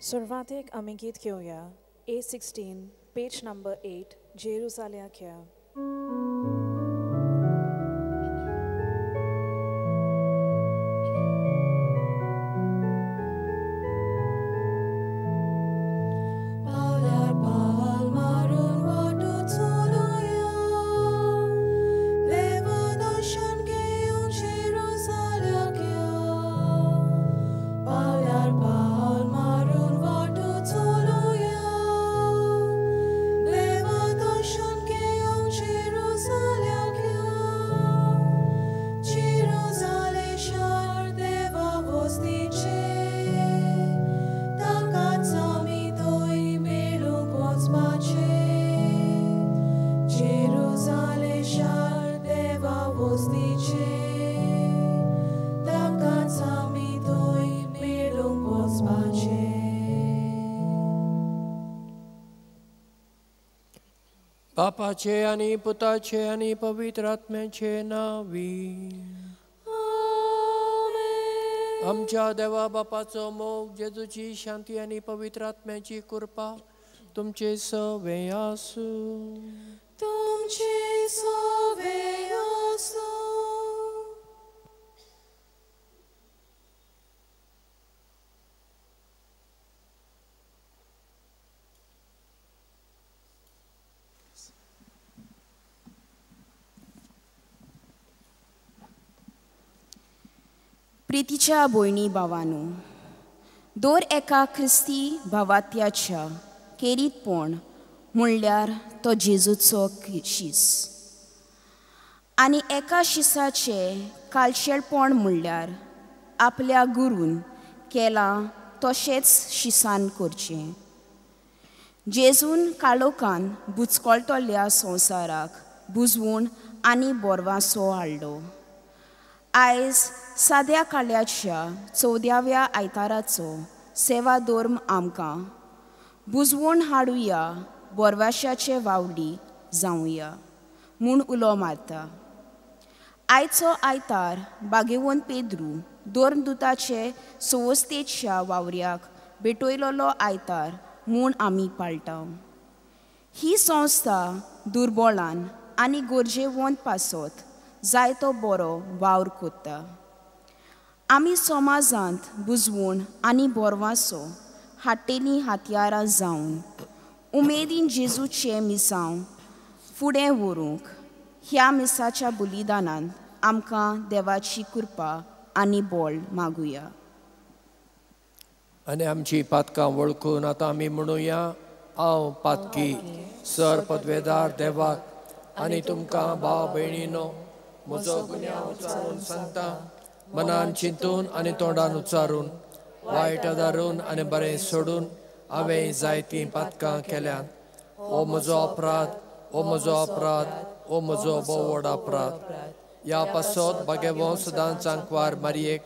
सुरवातेक आमी गीत घेवया A16 page number 8 जेरुजाल्याक या. बापाचे आनी पुताचे आनी पवित्र आत्म्याचे नांवी. आमच्या देवा बापाचो मोग, जेजूची शांती आनी पवित्र आत्म्याची कृपा तुमचे सवे आसूं. तुमचे सवे आसूं. प्रितीच्या भयणी भावानू, दर एका क्रिस्ती भावात्याच्या केरीतपण म्हणल्यार तो जेजूचो शीस आनी एका शिसाचें कालशेळपण म्हणल्यार आपल्या गुरून केलां तशेंच शिसान करचें. जेजून काळोखान बुचकळटल्या संवसाराक बुजवून आनी बोरवासो हाडलो. आयज साद्या काल्याच्या 14व्या आयताराचो सेवा धर्म आमकां बुजवून हाडुया, बोरवाशाचे वावडी जावया म्हूण उलो मारता. आयचो आयतार बागेवन पेद्रू धर्मदुताचे संवस्थेच्या वावऱ्याक भेटयलोलो आयतार म्हूण आमी पाळटा. ही संस्था दुर्बळान आनी गरजेवंत पासत जायतो बरो वावर कोत्ता. आमी समाजांत बुजवून आनी बोरवासो हाडटेलीं हातयारां जावन उमेदीन जेजूचें मिसांव फुडें व्हरूंक ह्या मिसाच्या बलिदानान आमकां देवाची कृपा आनी बळ मागुया. आनी आमची पातकां वळखून आतां आमी म्हणुया, हांव पातकी सर पदवेदार देवाक आनी तुमकां भाव भयणीनो म्हजो गुन्यांव उच्चारून सांगता, मनान चिंतून आनी तोंडान उच्चारून, वायट आदारून आनी बरें सोडून हांवें जायतीं पातकां केल्यांत. हो म्हजो अपराध, हो म्हजो अपराध, हो म्हजो भोव व्हड अपराध. ह्या पासत बागेवो सदांच आंकवार मारयेक,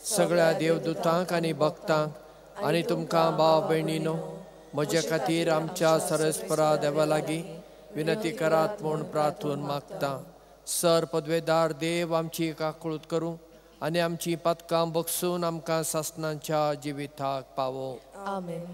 सगळ्या देवदूतांक आनी भक्तांक आनी तुमकां भाव भयणीनो म्हजे खातीर आमच्या सरस्परा देवा लागीं विनंती करात म्हूण प्रार्थून मागता. सर पदवेदार देव आमची काकळूत करूं आनी आमची पातकां बगसून आमकां सासणाच्या जिविताक पावो. आमेन.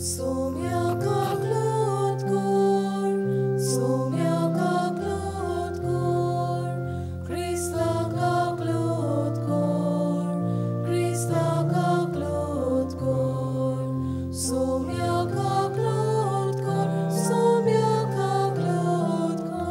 सोम्या काकलूत कर, सोम्या काकलूत कर, क्रिस्ता काकलूत कर, क्रिस्ता काकलूत कर, सोम्या काकलूत कर, सोम्या काकलूत कर.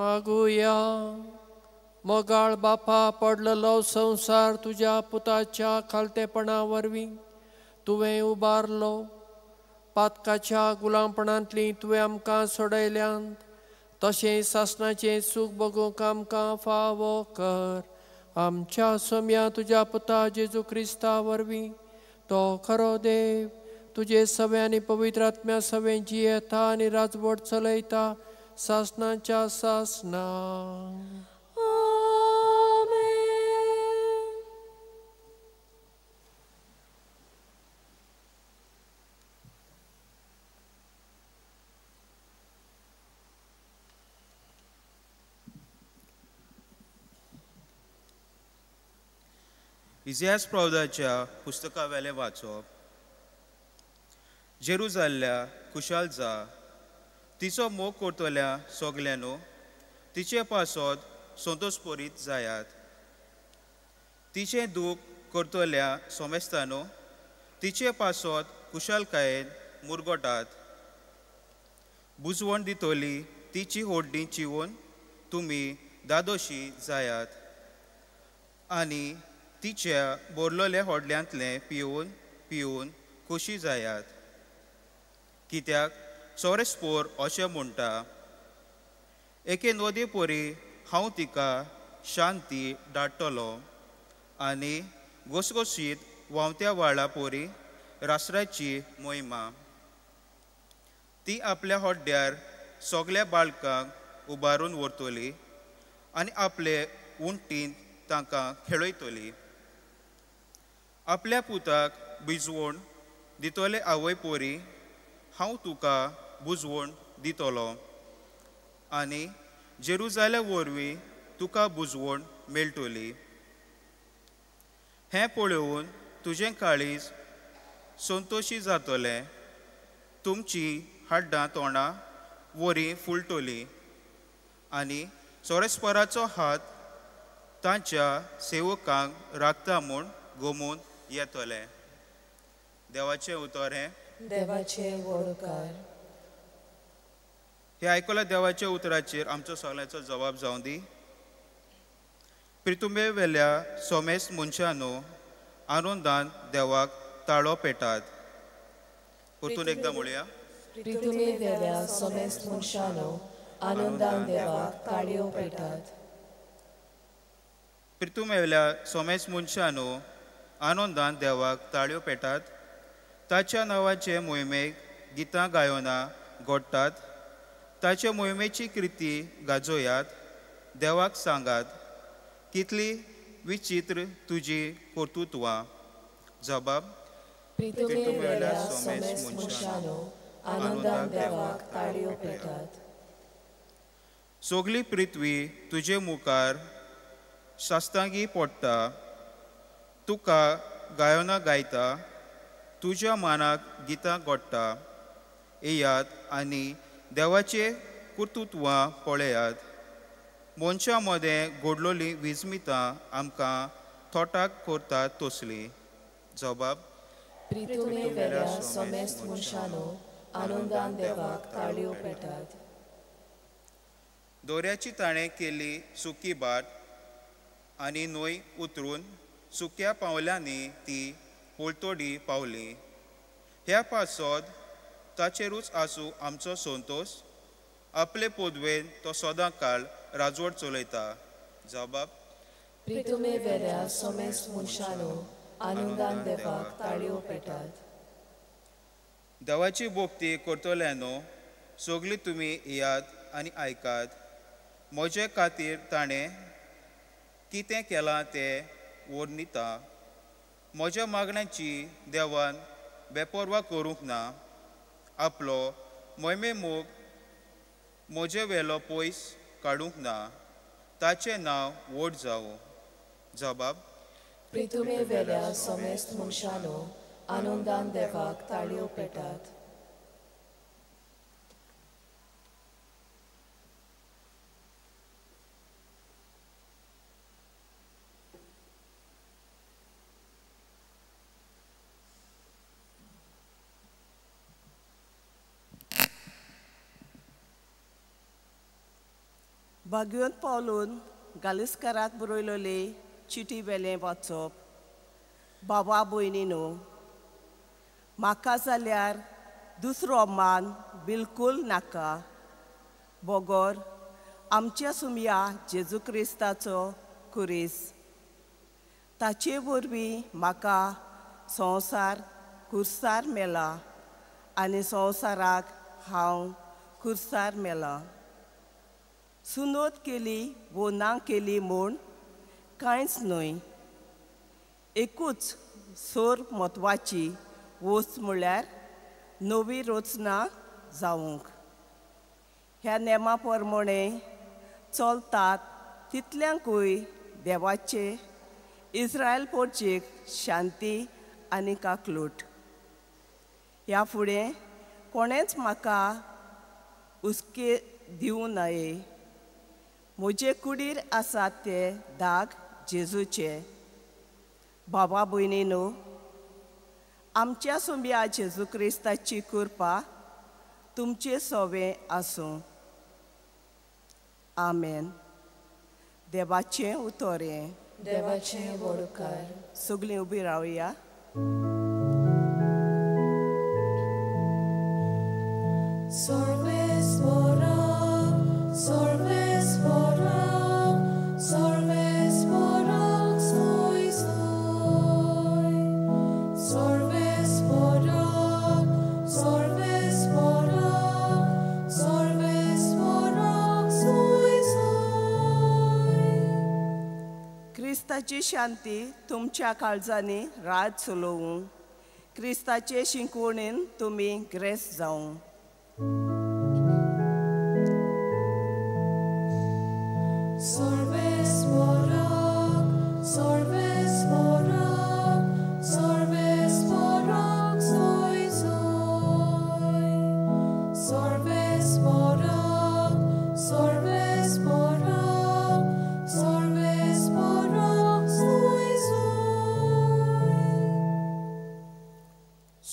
मागुया. मोगाळ बापा, पडलेलो संवसार तुज्या पुताच्या खालतेपणा वरवीं तुवें उबारलो. पातकाच्या गुलामपणांतली तुवें आमकां सोडयल्यांत, तशें सासणाचें सूख भोगूंक आमकां फावो कर. आमच्या सोम्या तुज्या पुता जेजू क्रिस्ता वरवीं, तो खरो देव, तुजे सवे आनी पवित्र आत्म्या सवे जियेता आनी राजवट चलयता सासणाच्या सासणा. इतिहास प्रौदाच्या पुस्तकावेलें वाचप. जेरुजाल्या खुशाल जा, तिचो मोग करतल्या सगल्यांनो तिचे पासत संतोषपरीत जायात. तिचें दूख करतल्या सोमेस्तानो तिचे पासत खुशालकायेन मुरगोटात. बुजवण दितली तिची होड्डी चिवून तुमी दादोशी जायात आनी तिच्या बोरलोल्या होडल्यांतलें पिवन पिवन खोशी जायात. कित्याक सोरेस्पोर अशें म्हणटा, एके नदी परी हांव तिका शांती धाडटलो आनी घसघशीत व्हांवत्या व्हाळा पोरी राष्ट्राची मोहिमा. ती आपल्या होड्ड्यार सगल्या बाळकांक उबारून व्हरतली आनी आपले उंटींत तांकां खेळयतली. आपल्या पुताक भिजवण दितले आवय पोरी हांव तुका बुजवण दितलो आनी जेरुजाल्या वरवीं तुका बुजवण मेळटली. हें पळोवन तुजें काळीज संतोशी जातलें, तुमची हाड्डां तोंडां वरी फुलटली आनी सोरेस्पराचो हात तांच्या सेवकांक राखता म्हूण गोमून येतलें. देवाचें उतर हें देवाचें वडकार. हे आयकल्या देवाच्या उतराचेर आमचो सगळ्यांचो जबाब जावं दी. प्रितुंबे वेल्या सोमेस मनशानो आनंदान देवाक ताळो पेटात. परतून एकदां म्हणया. प्रितुमे वेल्या सोमेस मनशानो आनंदान देवाक ताळयो पेटात. प्रितुमे वेल्या सोमेस मनशानो आनंदान देवाक ताळयो पेटात. ताच्या नांवाचे मोहिमेक गितां गायनां घडटात. ताचे मोहिमेची कृती गाजोयात. देवाक सांगात कितली विचित्र तुजी कर्तृत्वां. जबाब. प्रितुमे वेल्या सोमेस मनशानो आनंदान देवाक ताळयो पेटात. सगली पृथ्वी तुजे मुखार शास्तांगी पडटा. तुका गायनां गायता, तुज्या मानाक गितां घडटा. येयात आनी देवाचे कर्तृत्वां पळयात. मनशां मदें घडलोलीं विस्मितां आमकां थोटाक करतात तसलीं. जबाब. प्रितुमे वेल्या सोमेस्त मनशानो आनंदान देवाक ताळयो पेटात. दोऱ्याची ताणें केली सुकी बाट आनी न्हंय उतरून सुक्या पावल्यांनी ती पोलतोडी पावली. ह्या पासत ताचेरूच आसूं आमचो संतोश. आपले पदवेन तो सदां काळ राजवट चलयता. जबाब. प्रितुमे वेल्या सोमेस्त मनशानो आनंदान देवाक ताळयो पेटात. देवाची भक्ती करतल्यांनो सगळीं तुमी येयात आनी आयकात. म्हजे खातीर ताणें कितें केलां तें वर्णिता. म्हज्या मागण्याची देवान बेपर्वा करूंक ना. आपलो मोहिमे मोग म्हजे वेलो पयस काडूंक ना. ताचें नांव व्हड जावं. जबाब. प्रितुमे वेल्या सोमेस्त मनशानो आनंदान देवाक ताळयो पेटात. भाग्यवंत पावलून गालिस्काराक बरयलेले चिटी वेलें वाचप. बाबा भयणीनो, म्हाका जाल्यार दुसरो मान बिलकूल नाका, बगर आमच्या सुमया जेजू क्रिस्ताचो खुरीस. ताचे वरवीं म्हाका संवसार खुर्सार मेला आनी संवसाराक हांव खुर्सार मेला. सुनोत केली वो ना केली म्हूण कांयच न्हय, एकूच सोर म्हत्वाची वस्त म्हळ्यार नवी रचना जावंक. ह्या नेमा प्रमाणे चलतात तितल्यांकूय देवाचे इस्रायल पोर्चेक शांती आनी काकलूट. ह्या फुडें कोणेंच म्हाका हुस्के दिवं नये. म्हजे कुडीर आसात ते दाग जेजूचे. बाबा भयणीनो, आमच्या सुंब्या जेजू क्रिस्ताची कृपा तुमचे सोवे आसूं. आमेन. देवाचें उतर हें. देवाचें व्हड उपकार. सगळीं उबी रावया. क्रिस्ताची शांती तुमच्या काळजांनी राज चलोवं. क्रिस्ताचे शिकवणेन तुमी ग्रेस जावं.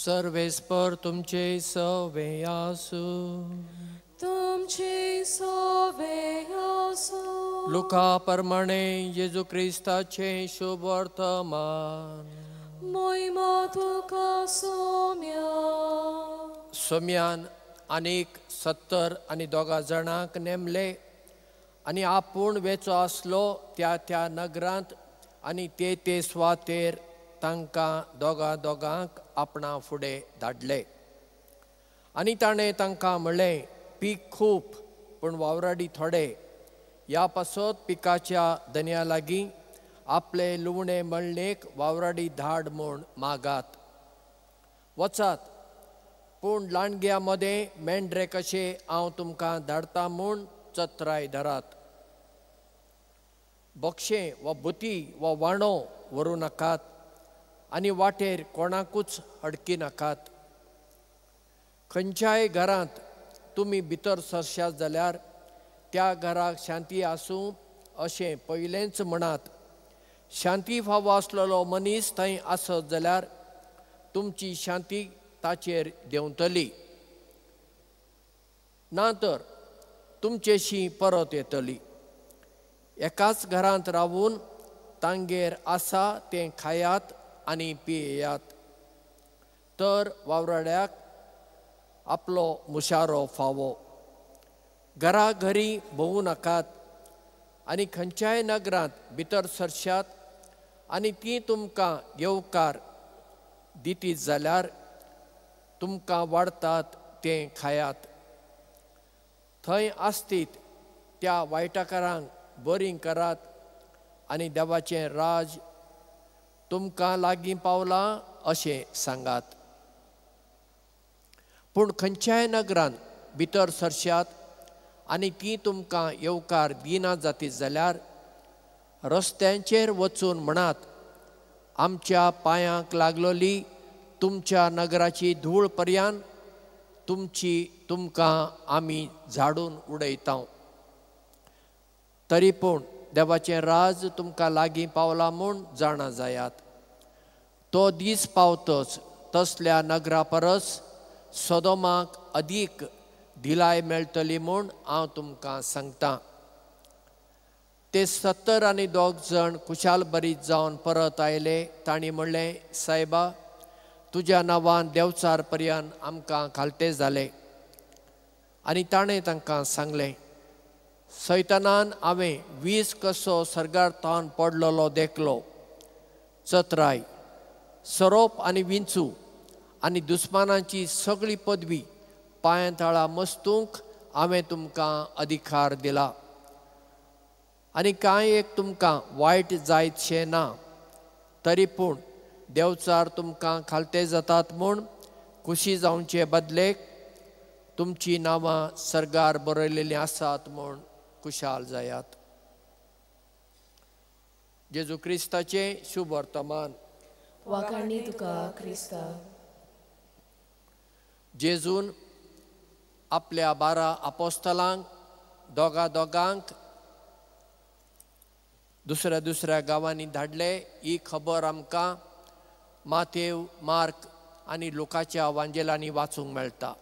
सर्वेस्पर तुमचे सवे आसूं. तुमचे सवे आसूं. लुका प्रमाणे जेजू क्रिस्ताचें शुभ वर्तमान. मोहिमा तुका सोम्या. सोम्यान आनीक 72 जाणांक नेमले आनी आपूण वेचो आसलो त्या त्या नगरांत आनी ते ते सुवातेर तांकां दोगा दोगांक आपणा फुडें धाडले. आनी ताणें तांकां म्हणलें, पीक खूब पूण वावराडी थोडे. ह्या पासत पिकाच्या दनया लागीं आपले लुवणे मळणेक वावराडी धाड म्हूण मागात. वचात, पूण लांडग्या मदें मेंढरे कशे हांव तुमकां धाडटा म्हूण चत्राय धरात. बक्षें वा बुती वा वाणो व्हरूं नाकात आनी वाटेर कोणाकूच अडकी नाकात. खंयच्याय घरांत तुमी भितर सरशात जाल्यार त्या घराक शांती आसूं अशें पयलेंच म्हणात. शांती फावो आसलेलो मनीस थंय आसत जाल्यार तुमची शांती ताचेर देंवतली, ना तर तुमचेशी परत येतली. एकाच घरांत रावून तांगेर आसा तें खायात आनी पियेयात, तर वावराड्याक आपलो मुशारो फावो. घरा घरी भोंवू नाकात आनी खंयच्याय नगरांत भितर सरशात आनी ती तुमकां येवकार दितीत जाल्यार तुमकां वाडटात तें खायात. थंय आसतीत त्या वायटकारांक बरीं करात आनी देवाचें राज तुमकां लागीं पावलां अशें सांगात. पूण खंयच्याय नगरांत भितर सरशात आनी ती तुमकां येवकार दिना जातीत जाल्यार रस्त्यांचेर वचून म्हणात, आमच्या पांयांक लागलोली तुमच्या नगराची धूळ पर्यान तुमची तुमकां आमी झाडून उडयता. तरी पूण देवाचें राज तुमकां लागीं पावलां म्हूण जाणा जायात. तो दीस पावतच तसल्या नगरा परस सोदोमाक अदीक दिलाय मेळटली म्हूण हांव तुमकां सांगता. ते 72 जण खुशाल बरीत जावन परत आयले. तांणी म्हणलें, सायबा, तुज्या नांवान देवचार पर्यंत आमकां खालते जाले. आनी ताणें तांकां सांगलें, सैतानान हांवें वीज कसो सर्गार तावन पडलेलो देखलो. चत्राय, सरोप आनी विंचू आनी दुस्मानाची सगळी पदवी पांयां तळा मस्तूंक हांवें तुमकां अधिकार दिला. आनी कांय एक तुमकां वायट जायतशें ना, तरी पूण देवचार तुमकां खालते जातात म्हूण खुशी जावचे बदलेक तुमची नांवां सर्गार बरयलेलीं आसात म्हूण खुशाल जायात. जेजू क्रिस्ताचें शुभ वर्तमान. वाखाणणी तुका क्रिस्ता. जेजून आपल्या 12 आपोस्तलांक दोगा दोगांक दुसऱ्या दुसऱ्या गांवांनी धाडले. ही खबर आमकां मातेव, मार्क आनी लुकाच्या वांजेलांनी वाचूंक मेळटा.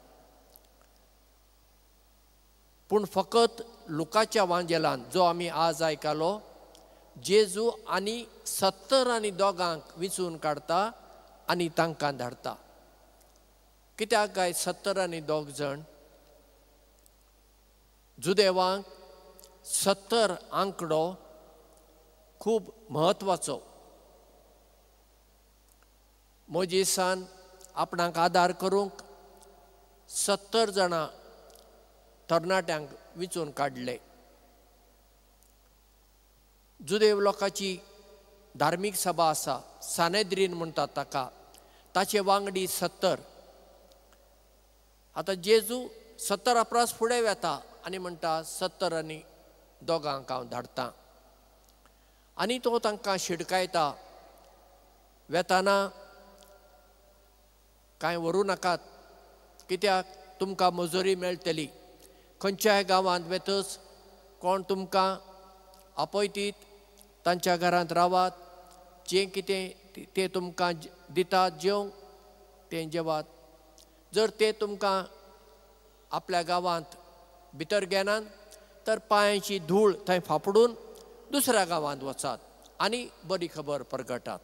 पूण फकत लुकाच्या वांजेलान जो आमी आज आयकलो, जेजू आनी 72 विंचून काडटा आनी तांकां धाडटा. कित्याक काय 72 जण? जुदेवांक 70 आंकडो खूब म्हत्वाचो. मोजेसान आपणाक आदार करूंक 70 जाणां तरणाट्यांक विंचून काडले. जुदेव लोकांची धार्मीक सभा आसा, सानेद्रीन म्हणटात ताका, ताचे वांगडी 70. आतां जेजू 70 परस फुडें वेता आनी म्हणटा 72 हांव धाडटा. आनी तो तांकां शिडकायता, वेताना कांय व्हरूं नाकात, कित्याक तुमकां मजुरी मेळटली. खंयच्याय गांवांत वेतच कोण तुमकां आपयतीत तांच्या घरांत रावात, जें कितें ते तुमकां दितात जेवंक तें जेवात. जर ते तुमकां आपल्या गांवांत भितर घेनात तर पांयांची धूळ थंय फापडून दुसऱ्या गांवांत वचात आनी बरी खबर परगटात.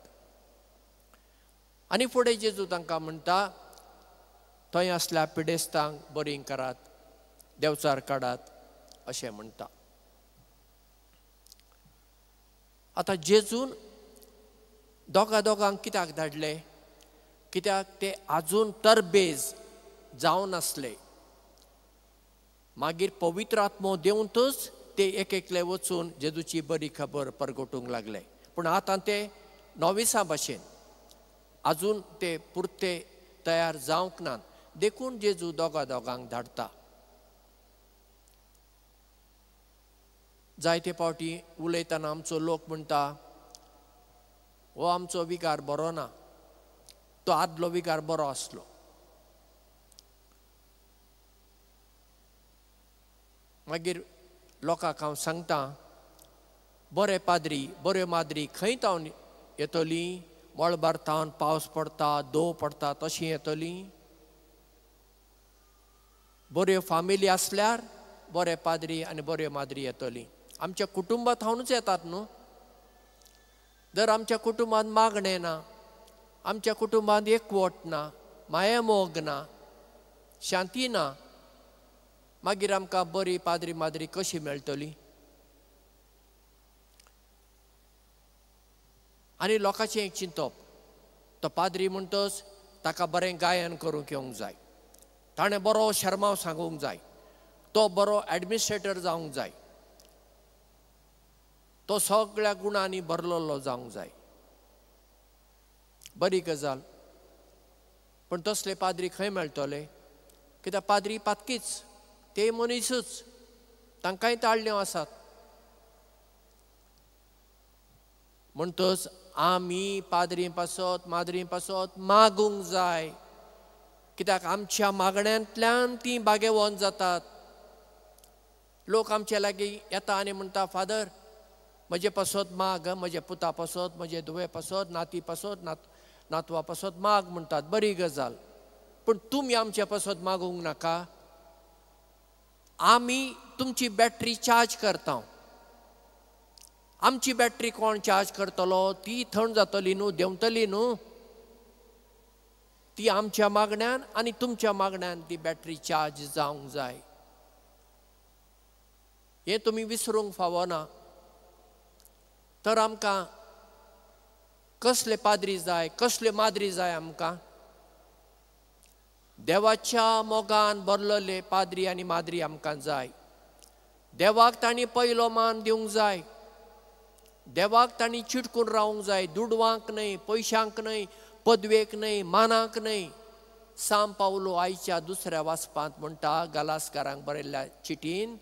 आनी फुडें जेजू तांकां म्हणटा, थंय आसल्या पिडेस्तांक बरीं करात, देवचार काडात अशें म्हणटा. आतां जेजून दोगा दोगांक कित्याक धाडले? कित्याक ते आजून तरबेज जावनासले. मागीर पवित्र आत्मो देवतच ते एक एकले वचून जेजूची बरी खबर परगटूंक लागले. पूण आतां ते नोविसां भाशेन आजून ते पुरते तयार जावंक नात, देखून जेजू दोगा दोगांक धाडटा. जायते फावटी उलयतना आमचो लोक म्हणटा, हो आमचो विकार बरो ना, तो आदलो विकार बरो आसलो. मागीर लोकांक हांव सांगता, बरे पाद्री बऱ्यो माद्री खंय तावन येतली? मळबार तावन पावस पडता, दो पडता तशी येतली? बऱ्यो फामिली आसल्यार बरे पाद्री आनी बऱ्यो माद्री येतली. आमच्या कुटुंबां थावनूच येतात न्हू. जर आमच्या कुटुंबांत मागणें ना, आमच्या कुटुंबांत एकवट ना, मायामोग ना, शांती ना, मागीर आमकां बरी पाद्री माद्री कशी मेळटली? आनी लोकांचें एक चिंतप, तो पाद्री म्हणटच ताका बरें गायन करूंक येवंक जाय, ताणें बरो शर्माव सांगूंक जाय, तो बरो एडमिनिस्ट्रेटर जावंक जाय, तो सगळ्या गुणांनी भरलेलो जावंक जाय. बरी गजाल, पूण तसले पाद्री खंय मेळटले? कित्याक पाद्री पातकीच, ते मनीसूच, तांकांय ताळण्यो आसात. म्हणटच आमी पाद्री पासत माद्री पासत मागूंक जाय, कित्याक आमच्या मागण्यांतल्यान ती बागेवन जातात. लोक आमचे लागीं येता आनी म्हणटा, फादर म्हजे पासत माग, म्हजे पुता पासत, म्हजे धुवे पासत, नाती पासत, नातवा पासत माग म्हणटात. बरी गजाल, पूण तुमी आमचे पासत मागूंक नाका. आमी तुमची बॅटरी चार्ज करता. आमची बॅटरी कोण चार्ज करतलो? ती थंड जातली न्हू, देंवतली न्हू. ती आमच्या मागण्यान आनी तुमच्या मागण्यान ती बॅटरी चार्ज जावंक जाय. हें तुमी विसरूंक फावना. तर आमकां कसले पाद्री जाय, कसले माद्री जाय? आमकां देवाच्या मोगान भरलेले पाद्री आनी माद्री आमकां जाय. देवाक तांणी पयलो मान दिवंक जाय. देवाक तांणी चिटकून रावंक जाय, दुडवांक न्हय, पयशांक न्हय, पदवेक न्हय, मानाक न्हय. सांव पावलो आयच्या दुसऱ्या वाचपांत म्हणटा गलासकारांक बरयल्ल्या चिटीन,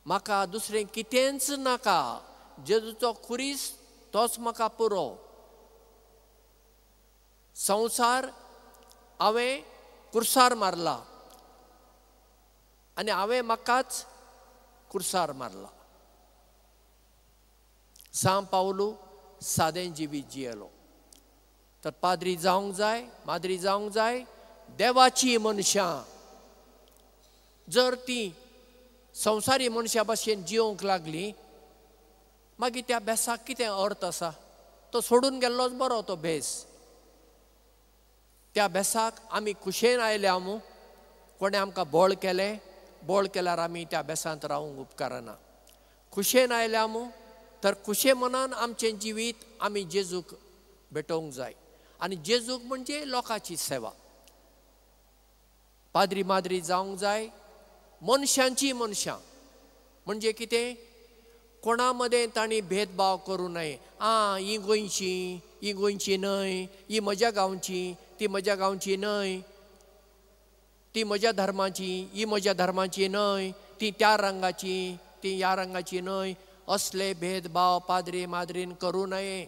म्हाका दुसरें कितेंच नाका, जेजूचो खुरीस तोच म्हाका पुरो. संवसार हांवें कुर्सार मारला आनी हांवें म्हाकाच कुर्सार मारला. सांव पावलू सादें जिवीत जियेलो. तर पाद्री जावंक जाय, माद्री जावंक जाय देवाची मनशां. जर ती संवसारी मनशां भाशेन जियोंक लागली मागीर त्या भेसाक कितें अर्थ आसा? तो सोडून गेल्लोच बरो तो भेस. त्या भेसाक आमी खुशेन आयल्या मू, कोणें आमकां बळ केलें, बळ केल्यार आमी त्या भेसांत रावूंक उपकारना. खुशेन आयल्या मू तर खुशे मनान आमचें जिवीत आमी जेजूक भेटोवंक जाय. आनी जेजूक म्हणजे लोकांची सेवा. पाद्री माद्री जावंक जाय मनशांची मनशां. म्हणजे कितें? कोणा मदें तांणी भेदभाव करूं नये. आं, ही गोंयची, ही गोंयची न्हय, ही म्हज्या गांवची, ती म्हज्या गांवची न्हय, ती म्हज्या धर्माची, ही म्हज्या धर्माची न्हय, ती त्या रंगाची, ती ह्या रंगाची न्हय. असले भेदभाव पाद्री माद्रीन करूं नये.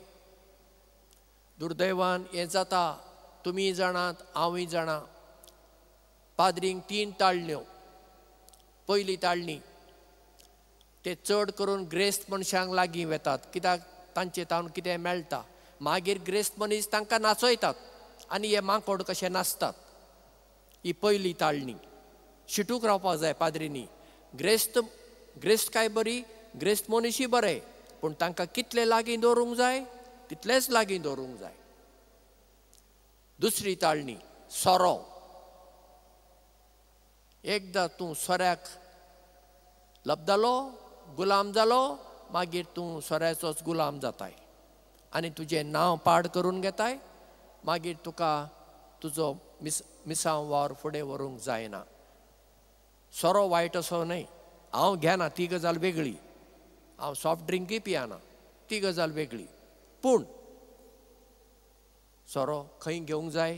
दुर्दैवान हें जाता. तुमी जाणात, हांवूय जाणा. पाद्रींक 3 ताळण्यो. पयली ताळणी, ते चड करून ग्रेस्त मनशांक लागीं वेतात, कित्याक तांचे तावन कितें मेळटा. मागीर ग्रेस्त मनीस तांकां नाचयतात आनी हे माकोड कशे नाचतात. ही पयली ताळणी. शिटूक रावपाक जाय पाद्रींनी. ग्रेस्त ग्रेस्तकाय बरी, ग्रेस्त मनीसूय बरे, पूण तांकां कितले लागीं दवरूंक जाय तितलेच लागीं दवरूंक जाय. दुसरी ताळणी, सोरो. एकदां तूं सोऱ्याक लपदालो, गुलाम जालो, मागीर तूं सोऱ्याचोच गुलाम जाताय आनी तुजें नांव पाड करून घेताय. मागीर तुका तुजो मिसांव वावर फुडें व्हरूंक जायना. सोरो वायट असो न्हय, हांव घेना ती गजाल वेगळी, हांव सॉफ्ट ड्रिंकूय पियाना ती गजाल वेगळी, पूण सोरो खंय घेवंक जाय?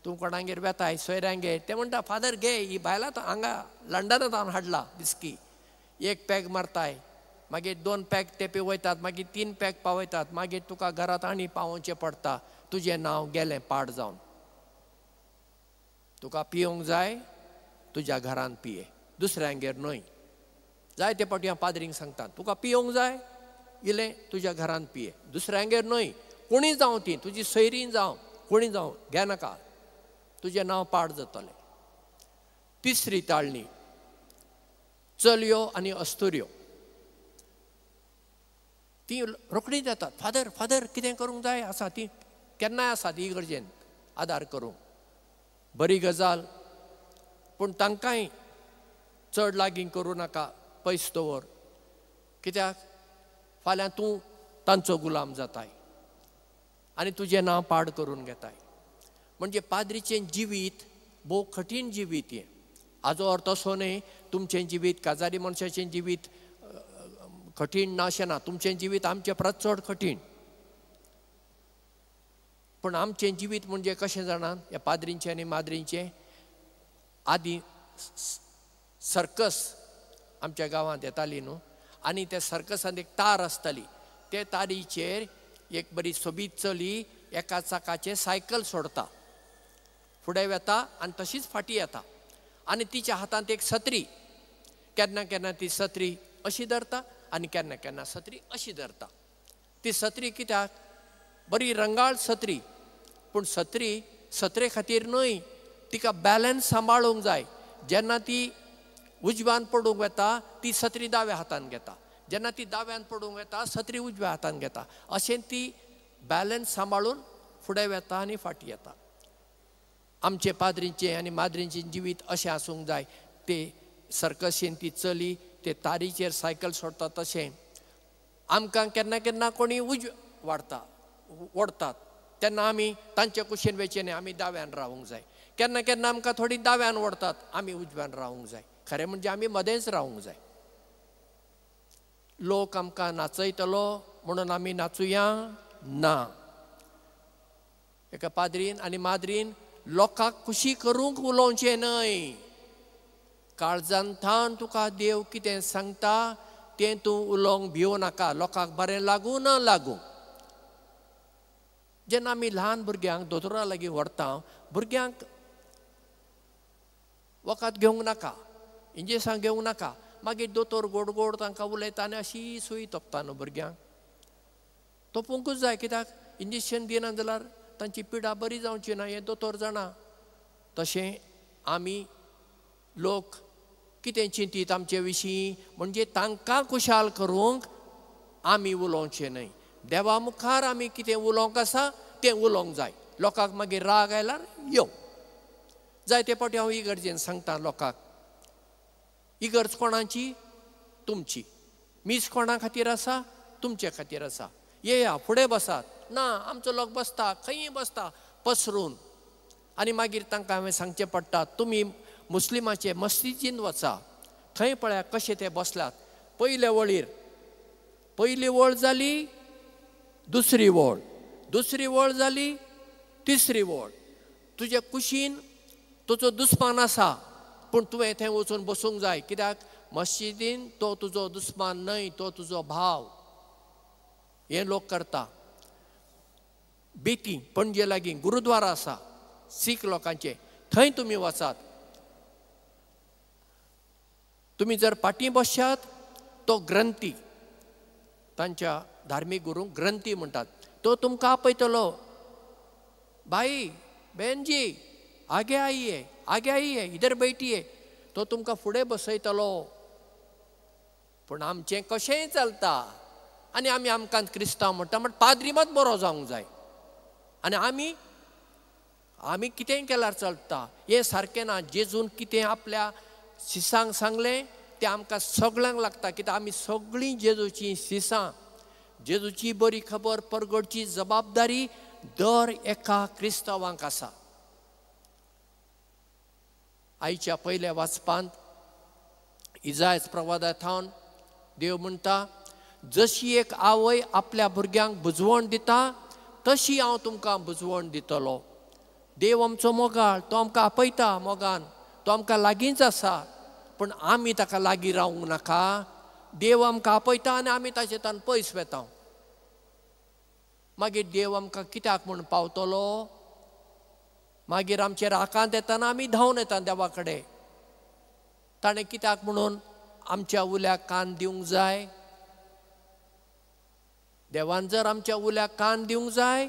तूं कोणागेर वेताय, सोयऱ्यांगेर, ते म्हणटा फादर घे, ही बायलां हांगा लंडनांत हांव हाडला विस्की. एक पॅक मारताय, मागीर 2 पॅक ते पिवयतात, मागीर 3 पॅक पावयतात, मागीर तुका घरांत आनी पावोवचें पडटा. तुजें नांव गेलें पाड जावन. तुका पिवंक जाय तुज्या घरांत पिये, दुसऱ्यांगेर न्हय. जायते फावटी हांव पाद्रींक सांगता, तुका पिवंक जाय इलें तुज्या घरांत पिये, दुसऱ्यांगेर न्हय. कोणी जावं ती, तुजी सैरीं जावं, कोणी जावं, घेनाका, तुजें नांव पाड जातलें. तिसरी ताळणी, चलयो आनी अस्तुऱ्यो. ती रोखडीच येतात, फादर फादर कितें करूंक जाय आसा. ती केन्नाय आसा ती इगर्जेन आदार करूंक, बरी गजाल, पूण तांकांय चड लागीं करूं नाका, पयस दवर. कित्याक फाल्यां तूं तांचो गुलाम जाताय आनी तुजें नांव पाड करून घेताय. म्हणजे पाद्रीचें जिवीत भोव कठीण जिवीत हें. हाजो अर्थ असो न्हय तुमचें जिवीत, काजारी मनशाचें जिवीत कठीण ना अशें ना. तुमचें जिवीत आमचें परस चड कठीण. पूण आमचें जिवीत म्हणजे कशें जाणा, ह्या पाद्रींचें आनी माद्रींचें. आदीं सर्कस आमच्या गांवांत येताली न्हू, आनी त्या सर्कसांत एक तार आसताली. ते तारीचेर एक बरी सोबीत चली एका चाकाचें सायकल सोडता, फुडें वेता आनी तशीच फाटीं येता, आनी तिच्या हातांत एक सत्री. केन्ना केन्ना ती सत्री अशी धरता आनी केन्ना केन्ना सत्री अशी धरता. ती सत्री कित्याक? बरी रंगाळ सत्री, पूण सत्री सत्रे खातीर न्हय, तिका बॅलन्स सांबाळूंक जाय. जेन्ना ती उजव्यान पडूंक वेता ती सत्री दाव्या हातान घेता, जेन्ना ती दाव्यान पडूंक वेता सत्री उजव्या हातान घेता. अशें ती बॅलन्स सांबाळून फुडें वेता आनी फाटीं येता. आमचे पाद्रींचें आनी माद्रींचें जिवीत अशें आसूंक जाय. ते सर्कशीन ती चली ते तारीचेर सायकल सोडटा तशें आमकां केन्ना केन्ना कोणी उजव्या वाडटा ओडटात तेन्ना आमी तांच्या कुशीन वेचें न्हय, आमी दाव्यान रावूंक जाय. केन्ना केन्ना आमकां थोडी दाव्यान ओडटात, आमी उजव्यान रावूंक जाय. खरें म्हणजे आमी मदेंच रावूंक जाय. लोक आमकां नाचयतलो म्हणून आमी नाचुया ना. एका पाद्रीन आनी माद्रीन लोकांक खुशी करूंक उलोवचें न्हय. काळजान थावन तुका देव कितें सांगता तें तूं उलोवंक भिवं नाका, लोकांक बरें लागूं ना लागूं. जेन्ना आमी ल्हान भुरग्यांक दोतोरा लागीं व्हरता, भुरग्यांक वखद घेवंक नाका, इंजेसां घेवंक नाका, मागीर दोतोर गोड गोड तांकां उलयता आनी अशी सुई तोपता न्हू भुरग्यांक. तोपूंकूच जाय, कित्याक इंजेक्शन दिना जाल्यार तांची पिडा बरी जावची ना हें दोतोर जाणा. तशें आमी लोक कितें चिंतीत आमचे विशीं म्हणजे तांकां खुशाल करूंक आमी उलोवचें न्हय. देवा मुखार आमी कितें उलोवंक आसा तें उलोवंक जाय. लोकांक मागीर राग आयल्यार यो. जायते फावटी हांव इगर्जेन सांगता लोकांक, इगर्ज कोणाची? तुमची. मीस कोणा खातीर आसा? तुमचे खातीर आसा. येया फुडें बसात. ना, आमचो लोक बसता खंयी बसता पसरून. आनी मागीर तांकां हांवें सांगचें पडटा, तुमी मुस्लिमाचे मस्जिदीन वचा, थंय पळया कशे ते बसल्यात. पयले वळीर, पयली वळ जाली, दुसरी वळ, दुसरी वळ जाली, तिसरी वळ. तुजे कुशीन तुजो दुस्मान आसा, पूण तुवें थंय वचून बसूंक जाय. कित्याक मस्जिदीन तो तुजो दुस्मान न्हय, तो तुजो भाव. हें लोक करता. बेती पणजे लागीं गुरुद्वारा आसा सीख लोकांचे, थंय तुमी वचात. तुमी जर पाटी बसशात तो ग्रंथी, तांच्या धार्मीक गुरूंक ग्रंथी म्हणटात, तो तुमकां आपयतलो, भाई बहन जी आगे आइए, आगे आइए, इधर बैठिए. तो तुमकां फुडें बसयतलो. पूण आमचें कशेंय चलता आनी आमी आमकां क्रिस्तांव म्हणटा, म्हण पाद्री मात बरो जावंक जाय आनी आमी आमी कितेंय केल्यार चलता. हें सारकें ना. जेजून कितें आपल्या शिसांक सांगलें तें आमकां सगळ्यांक लागता. कित्याक आमी सगळीं जेजूचीं शिसां. जेजूची बरी खबर परगटची जबाबदारी दर एका क्रिस्तांवांक आसा. आयच्या पयल्या वाचपांत इजायज प्रवादा थावन देव म्हणटा, जशी एक आवय आपल्या भुरग्यांक बुजवण दिता तशी हांव तुमकां बुजवण दितलो. देव आमचो मोगाळ, तो आमकां आपयता मोगान, तो आमकां लागींच आसा, पूण आमी ताका लागीं रावूंक नाका. देव आमकां आपयता आनी आमी ताचे तान पयस वेता. मागीर देव आमकां कित्याक म्हूण पावतलो? मागीर आमचेर आकांत येताना आमी धांवन येता देवा कडेन. ताणें कित्याक म्हणून आमच्या उल्याक कान दिवंक जाय? देवान जर आमच्या उल्याक कान दिवंक जाय,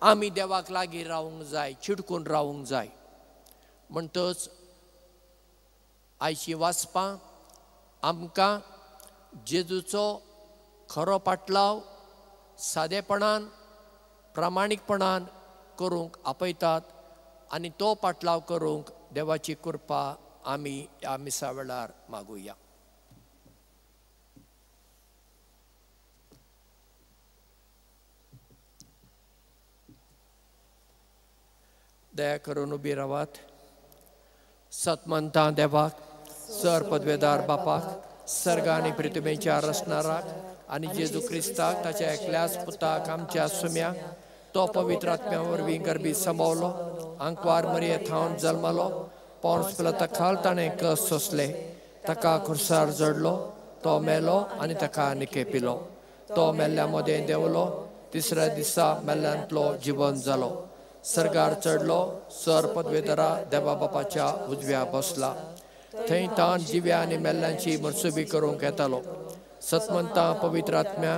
आमी देवाक लागीं रावूंक जाय, चिडकून रावूंक जाय. म्हणटच आयची वाचपां आमकां जेजूचो खरो पाटलाव सादेपणान प्रामाणीकपणान करूंक आपयतात आनी तो पाटलाव करूंक देवाची कृपा आमी ह्या मिसा वेळार मागुया. दया करून उबी रावात. सतमंता देवाक, सर पदवेदार बापाक, सर्ग आनी पृथ्वीच्या रचणाराक आनी जेजू क्रिस्ताक ताच्या एकल्याच पुताक आमच्या सुम्याक, तो पवित्र आत्म्या वरवीं गर्भी सांबावलो, आंकवार मरिये थावन जल्मलो, पॉन्स पिलाता खाल ताणें कस सोंसले, ताका खुर्सार जडलो, तो मेलो आनी ताका निकेपिलो, तो मेल्ल्या मदें देंवलो, तिसऱ्या दिसा मेल्ल्यांतलो जिवन जालो, सर्गार चडलो, सर पदवेदारा देवा बापाच्या उजव्या बसला, थंय तान जिव्या आनी मेल्ल्यांची मनसुबी करूंक येतालो. सतमंता पवित्र आत्म्या,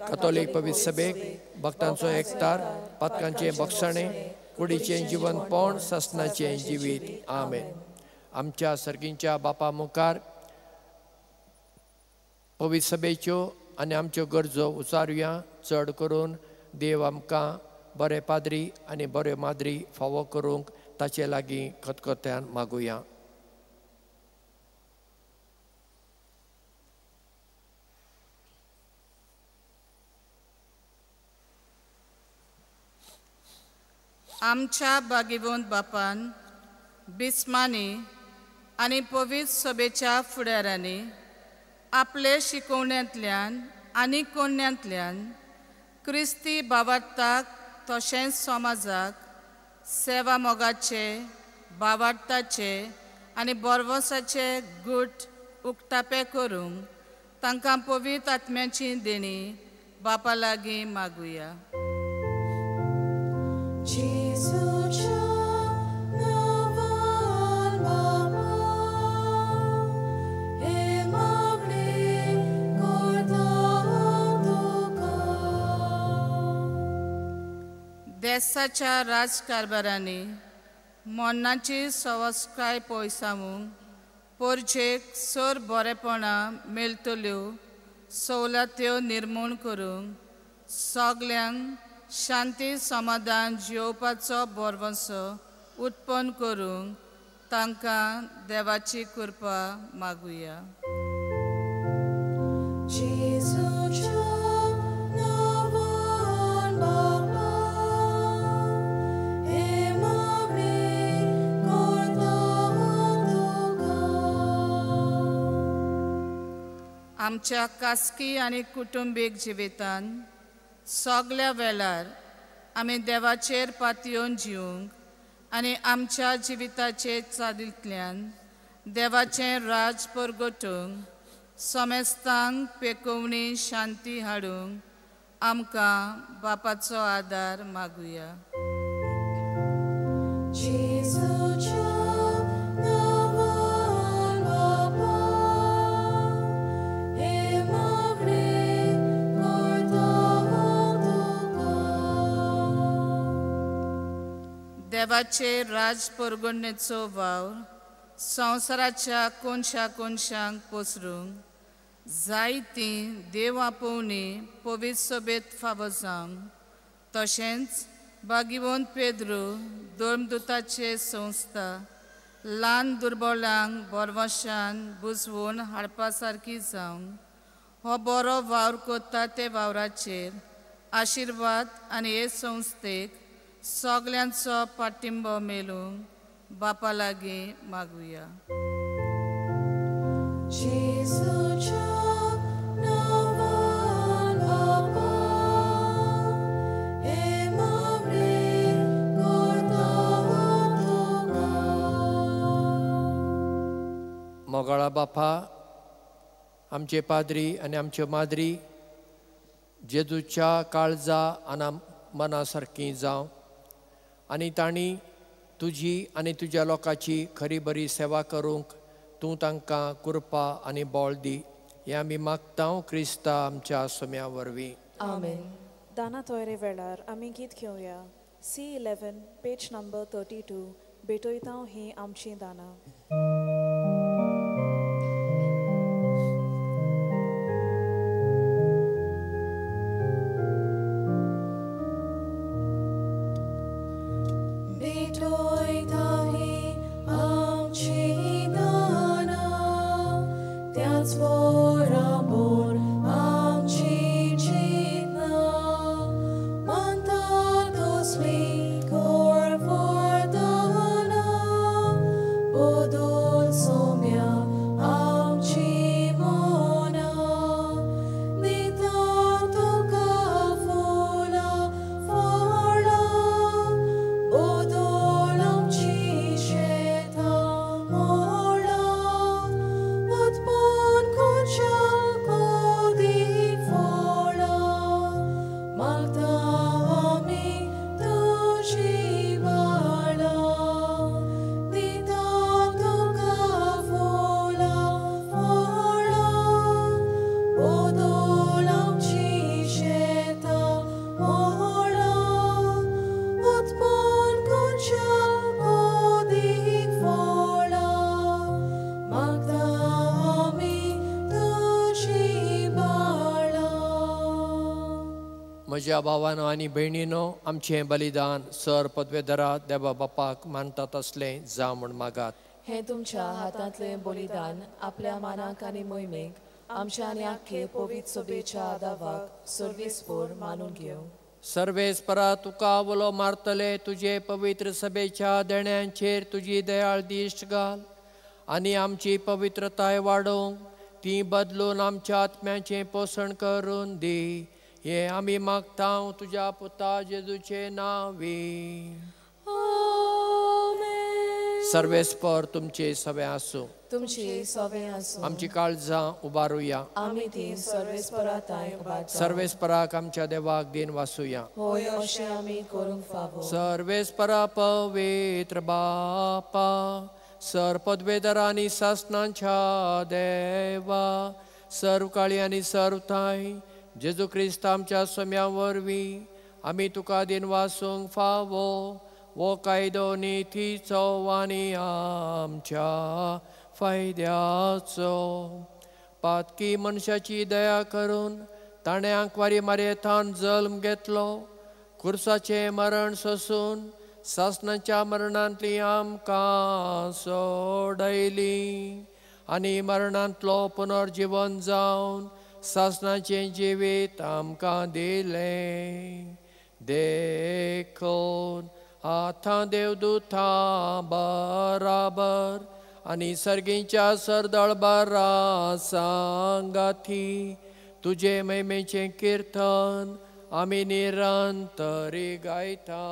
कथोलीक पवित्र सभेक, भक्तांचो एकतार, पातकांचें बक्षाणें, कुडीचें जिवनपण, सासणाचें जिवीत. आमेन. आमच्या सर्गींच्या बापा मुखार पवित्र सभेच्यो आनी आमच्यो गरजो उचारुया. चड करून देव आमकां बरे पाद्री आनी बऱ्यो माद्री फावो करूंक ताचे लागीं खतखत्यान मागुया. आमच्या भागीवंत बापान बिस्मानी आनी पवित्र सभेच्या फुडाऱ्यांनी आपले शिकोवण्यांतल्यान आनी कोण्यांतल्यान क्रिस्ती भावार्थाक तशेंच समाजाक सेवा मोगाचे भावार्थाचे आनी बरवसाचे गूट उक्तापे करूंक तांकां पवित्र आत्म्याची देणी बापा लागीं मागुया. देसाच्या राजकारभारांनी मरणाची सवस्काय पयसावूंक पोरजेक सर बरेपणां मेळटल्यो सवलत्यो निर्मूण करूंक सगल्यांक शांती समाधान जियोवपाचो भरवंसो उत्पन्न करूंक तांकां देवाची कृपा मागुया. आमच्या खासगी आनी कुटुंबीक जिवितान सगल्या वेळार आमी देवाचेर पातयेवन जिवंक आनी आमच्या जिविताचे चालींतल्यान देवाचें राज परगटूंक समेस्तांक पेकोवणी शांती हाडूंक आमकां बापाचो आदार मागुया. देवाचे राज परगणेचो वावर संवसाराच्या कोनशा कोनशांक पसरूंक जायतीं देव आपोवणी पवित्र सभेंत फावो जावंक तशेंच भागीवंत पेद्रू धर्मदुताचे संस्था ल्हान दुर्बळांक बरवशान बुजवून हाडपा सारकी जावंक हो बरो वावर करता ते वावराचेर आशिर्वाद आनी हे संस्थेक सगल्यांचो पाठिंबो मेळूंक बापा लागीं मागुया. मोगाळा बापा, आमचे पाद्री आनी आमच्यो माद्री जेजूच्या काळजा आनी मना सारकी जावं आनी तांणी तुजी आनी तुज्या लोकांची खरी बरी सेवा करूंक तूं तांकां कृपा आनी बळ दी. हें आमी मागता क्रिस्ता आमच्या सोम्या वरवीं. आमेन. दाना तोयरे वेळार आमी गीत घेवया. C11 page number 32. भेटयता ही आमची दानां. Bodo म्हज्या भावानो आनी भयणीनो, आमचें बलिदान सर पदवेधरा देवा बापाक मानतात असलें जावं म्हूण मागात. हें तुमच्या हातांतलें बलिदान आपल्या मानाक आनी मोहिमेक आमच्या आनी आख्खे पवित्र सभेच्या दावाक सर्वेस्पोर मानून घेवं. सर्वेस्परा, तुका उलो मारतले तुजे पवित्र सभेच्या देण्यांचेर तुजी दयाळ दिश्ट घाल आनी आमची पवित्रताय वाडोवंक ती बदलून आमच्या आत्म्याचें पोशण करून दी. हें आमी मागता तुज्या पुता जेजूचे नांवी. सर्वेस्पर तुमचे सवे आसूं. तुमचे सवे आसूं. आमची काळजां उबारुया. आमी ती सर्वेस्परा तांय उबारता. सर्वेस्पराक आमच्या देवाक दिन वासुया. होय, अशें आमी करूंक फावो. सर्वेस्परा पवित्र बापा, सर पदवेधरा आनी सासणांच्या देवा, सर्व काळी आनी सर्व थांय जेजू क्रिस्त आमच्या सोम्या वरवीं आमी तुका दिन वासूंक फावो. वो कायदो नितीचो आनी आमच्या फायद्याचो. पातकी मनशाची दया करून ताणें आंकवारी मारयेथान जल्म घेतलो. खुर्साचें मरण सोसून सासणाच्या मरणांतली आमकां सोडयली आनी मरणांतलो पुनर्जीवन जावन सासणाचें जिवीत आमकां दिलें. देखून आतां देवदूतां बराबर आनी सर्गीच्या सरदळबारा सांगाती तुजे महिमेचें किर्तन आमी निरंतरी गायता.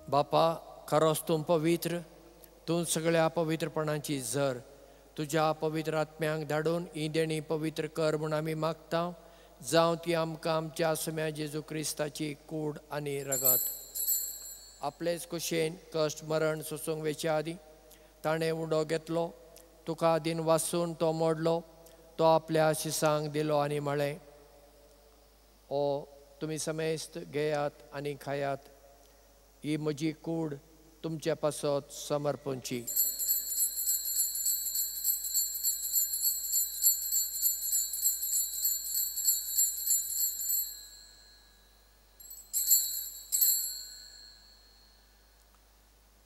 बापा, खरोच तूं पवित्र, तूं सगळ्या पवित्रपणाची झर. तुज्या पवित्र आत्म्यांक धाडून ही देणी पवित्र कर म्हूण आमी मागता. जावं ती आमकां आमच्या सोम्या जेजू क्रिस्ताची कूड आनी रगत. आपलेच कुशेन कश्ट मरण सोसूंक वेच्या आदीं ताणें उडो घेतलो, तुका दिन वासून तो मोडलो, तो आपल्या शिसांक दिलो आनी म्हळें, ओ तुमी समेस्त घेयात आनी खायात, ही म्हजी कूड तुमचे पासत समर्पणची.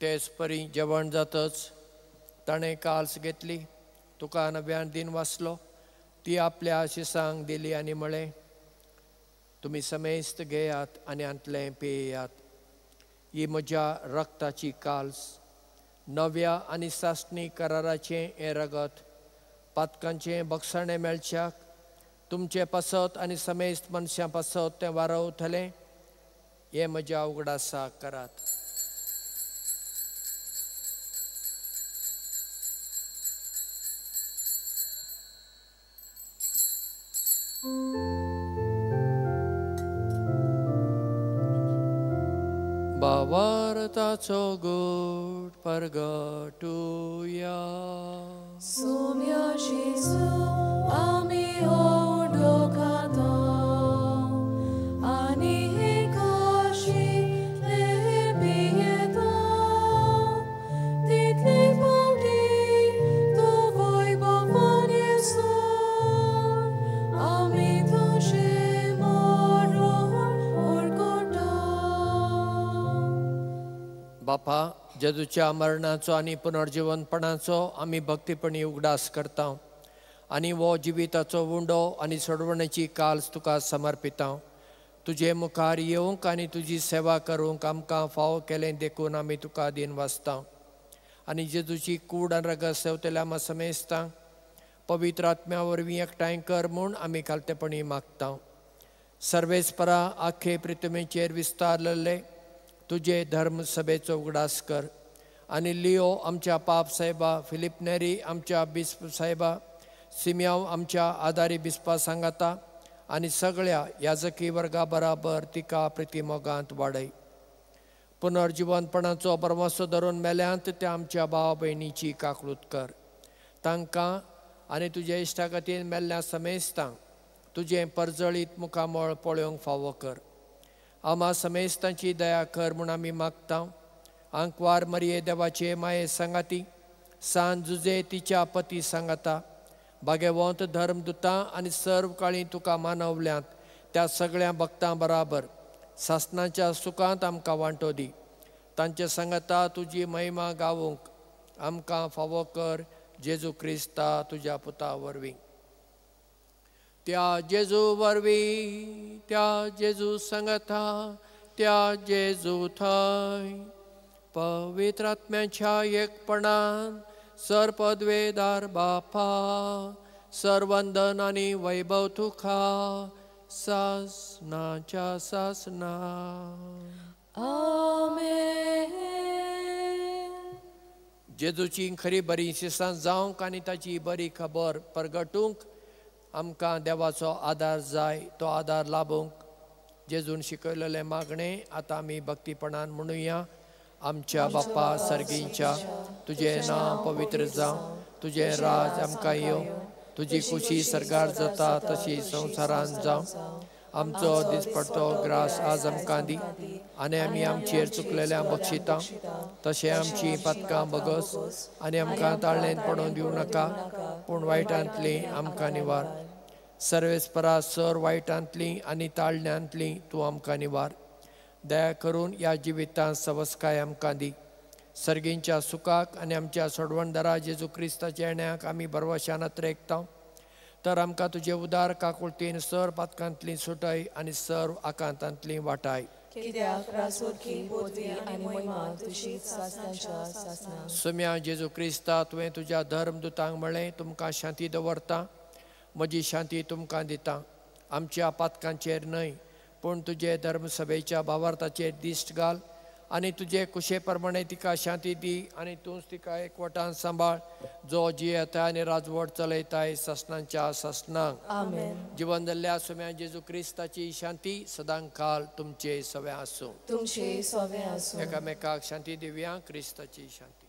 तेच परी जेवण जातच ताणें काल्स घेतली, तुका नव्यान दिन वाचलो, ती आपल्या शिसांक दिली आनी म्हळें, तुमी समेस्त घेयात आनी हांतलें पियेयात. ही म्हज्या रक्ताची काल्स, नव्या आनी सासणी कराराचें हें रगत, पातकांचें बक्षाणें मेळच्याक तुमचे पासत आनी समेस्त मनशां पासत तें वारवतलें. हें म्हज्या उगडासाक करात. भावार्थाचो गोड परगटुया. सोम्या जेजू आमी हो उडो खाता आनी हे काशींतले पियेता, तितले फावटी तूं वैभवान येसून आमी तुजें मरण परगटा. बापा, जेजूच्या मरणाचो आनी पुनर्जिवनपणाचो आमी भक्तीपणी उगडास करता आनी हो जिविताचो उंडो आनी सोडवणेची काल्स तुका समर्पिता. तुजे मुखार येवंक आनी तुजी सेवा करूंक आमकां फावो केलें देखून आमी तुका दीन वाचता आनी जेजूची कूड आनी रगत सेवतल्या आमा समेस्तांक पवित्र आत्म्या वरवीं एकठांय कर म्हूण आमी खालतेपणी मागता. सर्वेस्परा आखे पृथ्वीचेर विस्तारलेले तुजे धर्म सभेचो उगडास कर आनी लियो आमच्या पाप साहेबा, फिलिप नेरी आमच्या बिस्प साहेबा, सिम्याव आमच्या आदारी बिस्पा सांगाता आनी सगळ्या याजकी वर्गा बराबर तिका प्रितीमोगांत वाडय. पुनर्जिवनपणाचो बरवासो धरून मेल्यांत त्या आमच्या भाव भयणीची काकळूत कर. तांकां आनी तुज्या इश्टा खातीर मेल्ल्या समेस्तांक तुजें परजळीत मुखामळ पळोवंक फावो कर. आमा समेस्तांची दया कर म्हूण आमी मागता. आंकवार मरिये देवाचे माये सांगाती, सान जुजे तिच्या पती सांगाता, भागेवंत धर्मदुतां आनी सर्व काळी तुका मानवल्यांत त्या सगळ्या भक्तां बराबर सासनाच्या सुखांत आमकां वांटो दी. तांचे सांगाता तुजी महिमा गावूंक आमकां फावो कर जेजू क्रिस्ता तुज्या पुता वरवीं. त्या जेजू वरवीं, त्या जेजू सांगाता, त्या जेजू थंय पवित्र आत्म्याच्या एकपणान सर पदवेदार बापा सरवंदन आनी वैभव तुका सासनाच्या सासना. आमेन. जेजूची खरी बरी शिसां जावंक आनी ताची बरी खबर परगटूंक आमकां देवाचो आदार जाय. तो आदार लाभूंक जेजून शिकयलेलें मागणें आतां आमी भक्तीपणान म्हणुया. आमच्या बापा सर्गींच्या, तुजें नांव पवित्र जावं, तुजें राज आमकां येवं, तुजी खुशी सर्गार जाता तशी संवसारान जावं. आमचो दिसपडतो ग्रास आज आमकां दी आनी आमी आमचेर चुकलेल्या बक्षिता तशें आमची पातकां बगस आनी आमकां ताळ्ळेन पडोवन दिवं नाका, पूण वायटांतली आमकां निवार. सर्वेस्परा सर वायटांतली आनी ताळण्यांतली तूं आमकां निवार. दया करून ह्या जिवितांत सवस्काय आमकां दी. सर्गींच्या सुखाक आनी आमच्या सोडवणदारा जेजू क्रिस्ताच्या येण्याक आमी भरवशान अत्रेकता. तर आमकां तुजे उदार काकुळतीन सर पातकांतली सुटय आनी सर्व आकांतांतली वाटाय. सुम्या जेजू क्रिस्ता, तुवें तुज्या धर्मदुतांक म्हळें, तुमकां शांती दवरता, म्हजी शांती तुमकां दिता. आमच्या पातकांचेर न्हय पूण तुजे धर्मसभेच्या भावार्थाचेर दिश्ट घाल आनी तुजे कुशे प्रमाणे तिका शांती दी आनी तूंच तिका एकवटान सांबाळ, जो जियेता आनी राजवट चलयताय सासनांच्या सासनांक. आमेन. जिवन जाल्ल्या सुम्या जेजू क्रिस्ताची शांती सदांकाल तुमचे सवे आसूं. तुमचे सवे आसूं. एकामेकाक शांती दिवया. क्रिस्ताची शांती.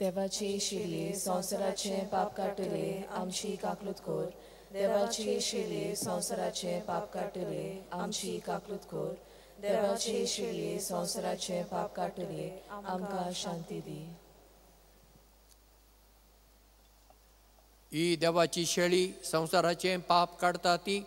देवाची शिरये संवसाराचें पाप काडटले आमची काकलूत कर. देवाची शिरये संवसाराचें पाप काडटले आमची काकलूत कर. देवाची शिरये संवसाराचें पाप काडटले आमकां शांती दी. ही देवाची शेळी संवसाराचें पाप काडटा ती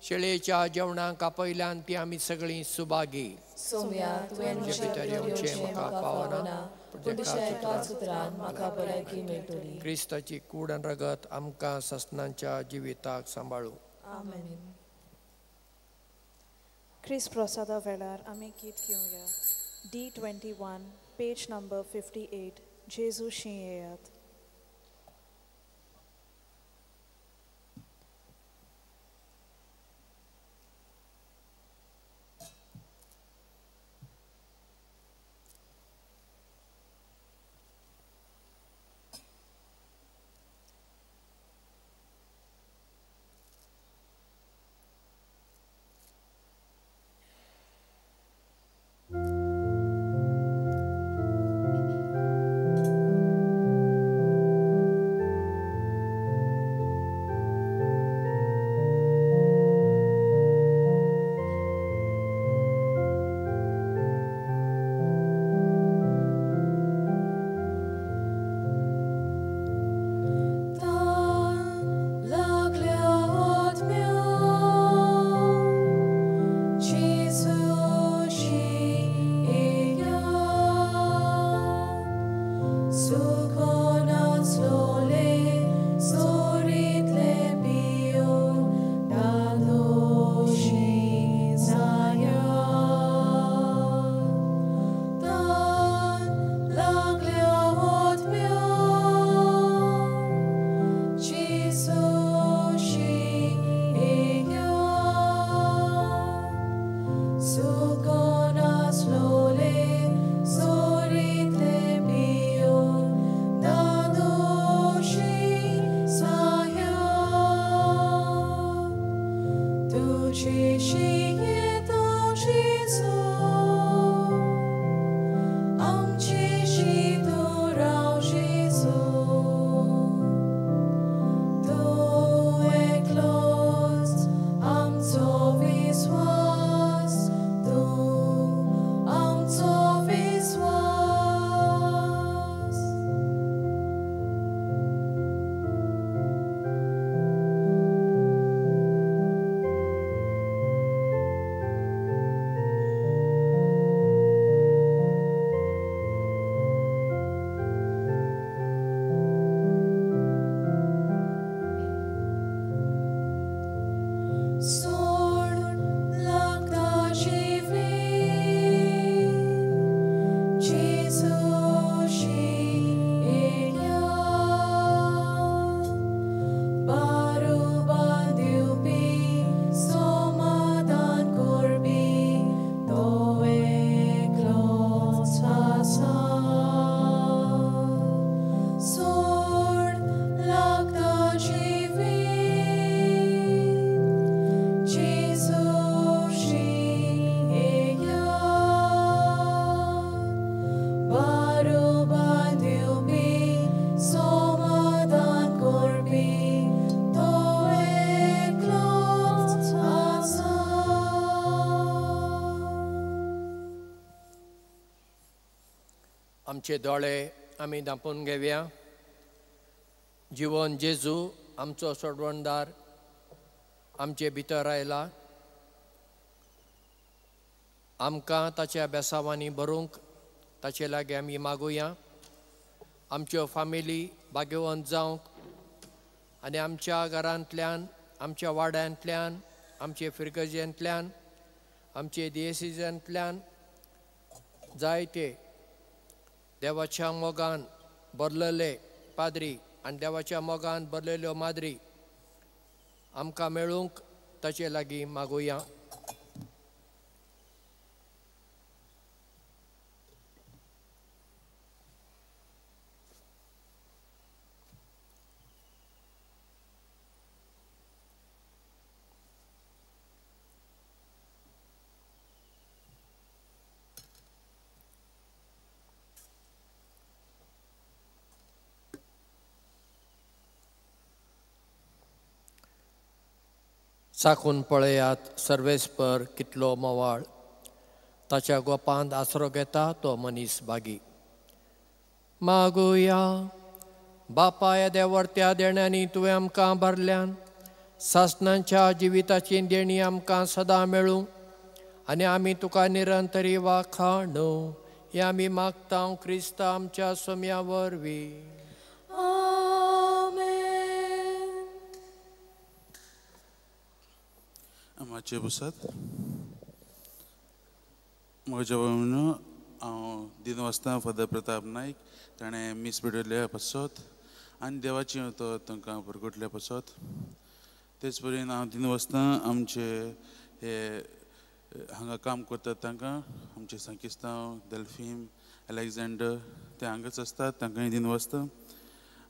शेळयेच्या जेवणाक आपयल्यान ती आमी सगळीं सुभागी. सोम्या, तुवें म्हज्या भितर येवचें म्हाका फावना, पूण तुज्या एकाच उतरान म्हाका भलायकी मेळटली. क्रिस्ताची कूड आनी रगत आमकां सासनाच्या जिविताक सांबाळूं. आमेन. क्रिस्त प्रसादा वेळार आमी गीत घेवया. D21 page number 58. जेजू शी येयात. Thank आमचे दोळे आमी धांपून घेवया. जिवन जेजू आमचो सोडवणदार आमचे भितर आयला. आमकां ताच्या बेसावांनी भरूंक ताचे लागीं आमी मागुया. आमच्यो फामिली भाग्यवंत जावंक आनी आमच्या घरांतल्यान, आमच्या वाड्यांतल्यान, आमचे फिरगजेंतल्यान, आमचे दियेसिजांतल्यान जायते देवाच्या मोगान भरलेले पाद्री आनी देवाच्या मोगान भरलेल्यो माद्री आमकां मेळूंक ताचे लागीं मागुया. चाखून पळयात सर्वेस्पर कितलो मोवाळ, ताच्या गोपांत आसरो घेता तो मनीस भागी. मागुया. बापाय देवर्त्या देण्यांनी तुवें आमकां भरल्यान सासणांच्या जिविताची देणी आमकां सदां मेळूं आनी आमी तुका निरंतरी वाखाणू हें आमी मागता क्रिस्ता आमच्या सोम्या वरवीं. मातशें बसात. म्हज्या भावांनो, हांव दिन वाजता फादर प्रताप नायक ताणें मीस भेटयल्ल्या पासत आनी देवाचें तो तांकां परगटल्या पासत. तेच परेन हांव दिन वाजता आमचे हे हांगा काम करतात तांकां, आमचे सांकिस्तांव, डेल्फीन, अलेक्झांडर ते हांगाच आसतात, तांकांय दिन वाजता.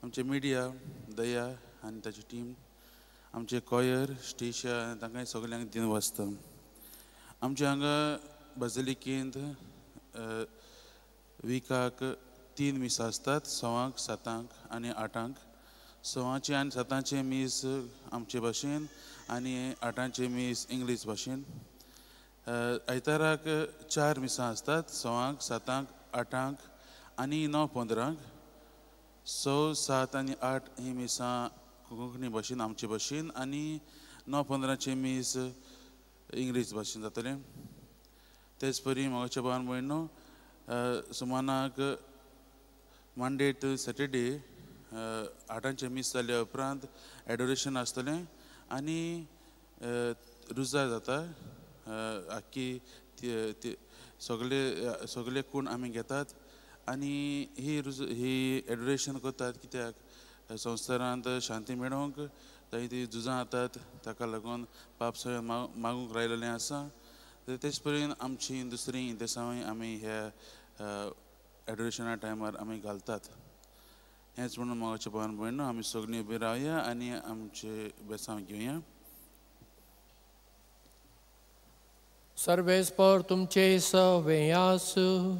आमचे मिडिया दया आनी ताची टीम, आमचे कॉयर स्टेशा तांकां सगल्यांक दिन वाजता. आमचे हांगा बाजिलिकेंत विकाक 3 मिसां आसतात, 6, 7 आनी 8. 6 आनी 7 मीस आमचे भाशेन आनी 8 मीस इंग्लीश भाशेन. आयताराक 4 मिसां आसतात, 6, 7, 8 आनी 9:15. 6, 7 आनी 8 ही मिसां कोंकणी भाशेन आमचे भाशेन आनी 9:15 मीस इंग्लीश भाशेन जातलें. तेच परी म्हाका भावान भयणो, सुमानाक मंडे टू सॅटरडे 8 मीस जाल्या उपरांत एडोरेशन आसतलें आनी रुजार जाता. आख्खी सगळे सगळे कोण आमी घेतात आनी ही ही एडोरेशन करतात कित्याक संवसारांत शांती मेळोवंक थंय ती झुजां जातात, ताका लागून पाप सगळें मागूंक रायलेलें आसा. तेच परेन आमची दुसरी इंतेसांवूय आमी ह्या एडोरेशना टायमार आमी घालतात. हेंच म्हणून म्हाका भावान भयणो, आमी सगळीं उबी रावया आनी आमचे बेसांव घेवया. सर्वेस्पर तुमचे सवे आसूं.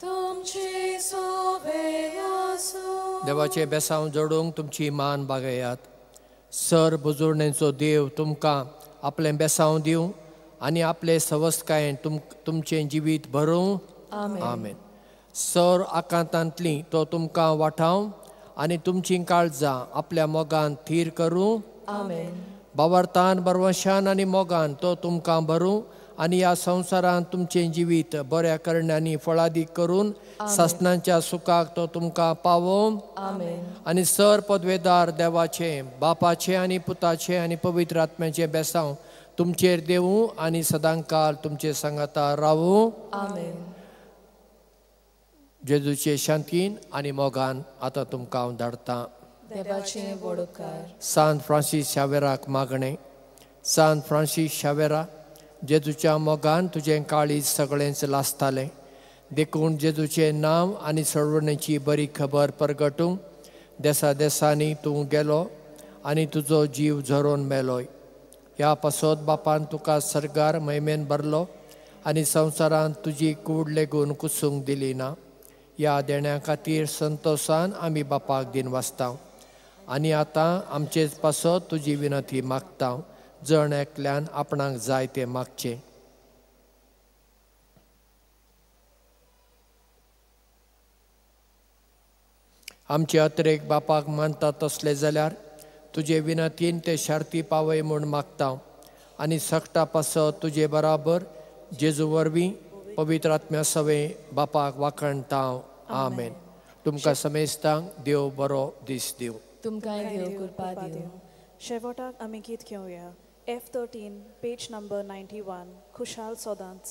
तुमचे सवे आसूं. देवाचे बेसांव जोडूंक तुमची मान बागयात. सर बुजुर्णेचो देव तुमकां आपलें बेसांव दिवं आनी आपले सवस्तकायेन तुमचें जिवीत भरूं. आमेन. सर आकांतांतली तो तुमकां वाठाव आनी तुमचीं काळजां आपल्या मोगान थीर करूं. आमेन. बावरतान बरवशान आनी मोगान तो तुमकां भरूं आनी ह्या संवसारांत तुमचें जिवीत बऱ्या करण्यांनी फळादीक करून सासणाच्या सुखाक तो तुमकां पावोवं. आनी सर पदवेदार देवाचें, बापाचें आनी पुताचें आनी पवित्र आत्म्याचें बेसांव तुमचेर देवूं आनी सदांकाल तुमचे सांगाता रावूं. जेजूचे शांतीन आनी मोगान आतां तुमकां हांव धाडटां. सांत फ्रांसीस शावेराक मागणें. सांत फ्रांसीस शावेरा, जेजूच्या मोगान तुजें काळीज सगळेंच लासतालें, देखून जेजूचें नांव आनी सोडवणेची बरी खबर परगटूंक देसा देसांनी तूं गेलो आनी तुजो जीव झरोवन मेलोय. ह्या पासत बापान तुका सर्गार महिमेन भरलो आनी संवसारांत तुजी कूड लेगून कुसूंक दिली ना. ह्या देण्या खातीर संतोशान आमी बापाक दिन वाचता आनी आतां आमचेच पासत तुजी विनंती मागता. जण एकल्यान आपणाक जाय तें मागचें. आमचे अत्रेक बापाक मानता तसले जाल्यार तुजे विनंतीन ते शार्ती पावय म्हूण मागता आनी सगटा पासत तुजे बराबर जेजू वरवीं पवित्र आत्म्या सवें बापाक वाखणता. आमेन. तुमकां समेस्तांक देव बरो दीस दिवं. तुमकांय देव कृपा दिवं. शेवटाक आमी गीत घेवया. F13 page number 91 खुशाल सोदांच.